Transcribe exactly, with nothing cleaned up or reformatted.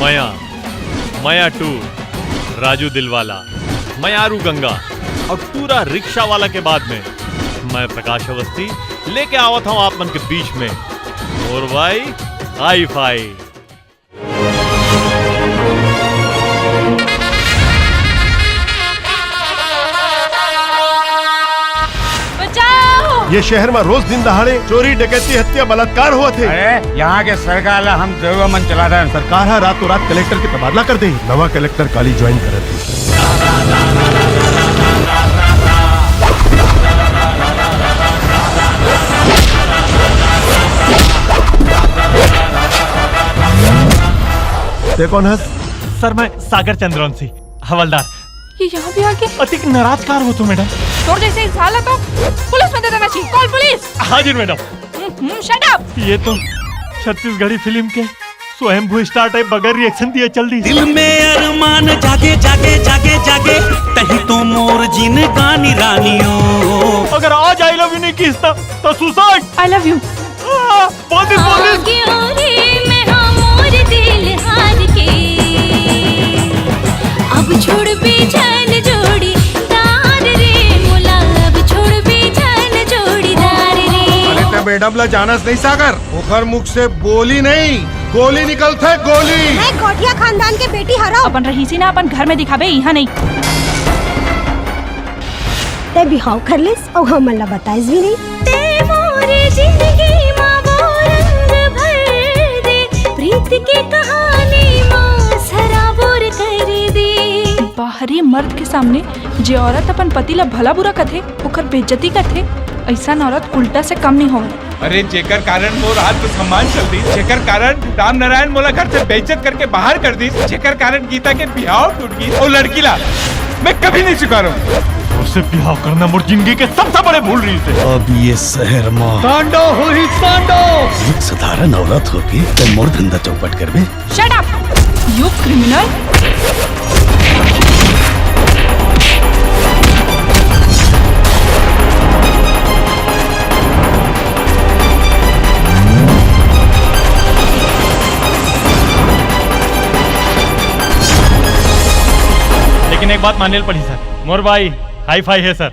मया, मया टू, राजू दिलवाला, मयारू गंगा और टूरा रिक्शा वाला के बाद में मैं प्रकाश अवस्थी लेके आवत हूँ आप मन के बीच में मोर भाई हाई फाई। बचाओ! ये शहर में रोज दिन दहाड़े चोरी, डकैती, हत्या, बलात्कार होवत हे। अरे, यहाँ के सरकार ला हम देवो मन चला देन। सरकार हा रातों रात कलेक्टर के तबादला कर दे। नवा कलेक्टर काली ज्वाइन करत हे। ते कौन हस? सर, मैं सागर चंद्रवंशी, हवलदार। ये यहाँ भी आ गया? अतिक नाराज कार हो तो, मैडम। तोर जैसे इंसान ला तो पुलिस में दे देना चाहिए। Call police. हाजिर, मैडम। हम्म, shut up। ये तो छत्तीसगढ़ी फिल्म के स्वयंभू स्टार टाइप बगैर रिएक्शन दिए चल दी। दिल में अरमान जागे, जागे, जागे, जागे, तही तो मोर जिनगानी रानियो। अगर आज आई लव यू नहीं किस तो, तो सुसाइड। I love you। आ, बोल दे, बोल दे। आगे ओरे मैं हाँ मोर दिल हार के। अब छोड़ बे जान जोड़ी दार रे मोला, अब छोड़ बे जान जोड़ी दार रे। अरे ते मैडम ला जानस नहीं सागर, ओखर मुख से बोली नहीं, गोली निकलथे, गोली। मैं गौटिया खानदान के बेटी हरव। अपन रहीसी ना अपन घर में दिखाबे, यहाँ नहीं। ते बिहाव कर लेस अउ हमन ला बताइस भी नहीं। ते मोरे जिंदगी मा वो रंग भर दे, प्रीत के कहानी मा सराबोर कर दे। बाहरी मर्द के सामने जे औरत अपन पति ला भला बुरा कथे, ओकर बेइज्जती करथे, अइसन औरत उल्टा से कम नहीं होवे। अरे, जेकर कारण मोर आत्मसम्मान चल दिस, जेकर कारण राम नारायण मोला घर से बेइज्जत करके बाहर कर दिस, जेकर कारण गीता के बिहाव टूट गिस, वो लड़की ला मैं कभी नहीं स्वीकारहूँ। उससे बिहाव करना मोर जिंदगी के सबसे बड़े भूल रहिसे। अब ये शहर मा तांडव होही तांडव। एक साधारण औरत होके ते मोर धंधा चौपट करबे। Shut up, you criminal! लेकिन एक बात माने ल पड़ी सर, मोर भाई हाई फाई है सर।